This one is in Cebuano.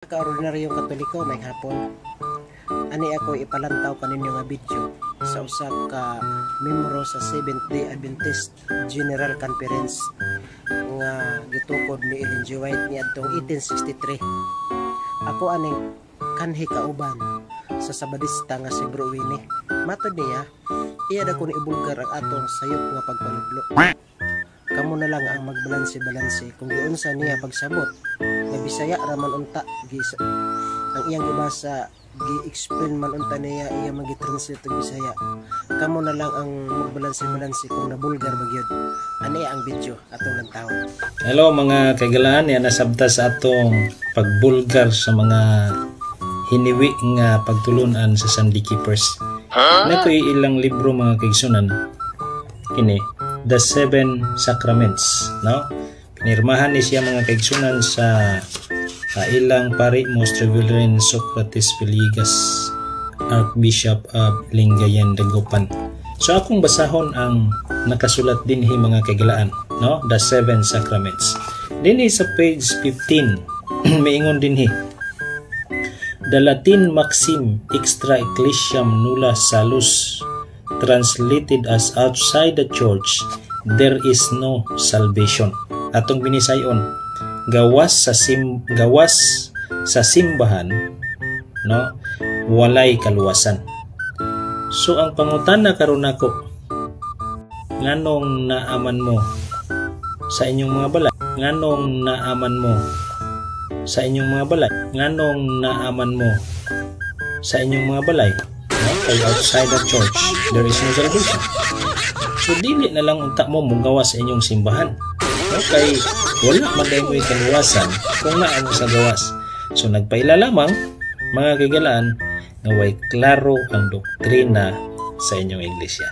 Kaordinaryong Katoliko, maayong hapon. Ani ako ipalantaw kaninyo nga video sa usa ka membro sa Seventh Day Adventist General Conference nga gitukod ni Ellen G. White niadtong 1863. Ako aning kanhi kauban sa Sabadista nga si Bro Winnie. Matod niya, iya da kuno ibulgar ang atong sayop nga pagpanudlo. Kamo na lang ang magbalanse-balanse kung giunsa niya pagsabot nga Bisaya ra man unta ang iyang gibasa, gi-explain man unta niya, iya magi-translate og Bisaya. Kamo na lang ang magbalanse-balanse kung nabulgar ba gyud. Ani ang video, atong lantawon. Hello, mga kaigalaan, yan nasabta sa atong pagbulgar sa mga hiniwi nga pagtulunan sa Sunday Keepers. Naa ko'y ilang libro, mga kaigsunan. Kini, The Seven Sacraments, no? Pinirmahan ni siya, mga kaigsunan, sa ilang pari, Most Reverend Socrates Villegas, Archbishop of Lingayen Dagupan. So akong basahon ang nakasulat dinhi, mga kaigalaan, no? The Seven Sacraments. Dinhi sa page 15, miingon dinhi: "The Latin maxim extra ecclesiam nulla salus, translated as 'outside the church there is no salvation.'" Atong binisayon, gawas sa simbahan, no, walay kaluwasan. So ang pangutana karon nako, nganong naaman mo sa inyong mga balay? Nganong naaman mo sa inyong mga balay? Nganong naaman mo sa inyong mga balay? No? Kay outside the church, there is no salvation. So dili na lang unta mo mugawas sa inyong simbahan. No? Kay wala man diay mo'y kaluwasan kung naa mo sa gawas. So nagpaila lamang, mga kaigalaan, nga way klaro ang doktrina sa inyong iglesia.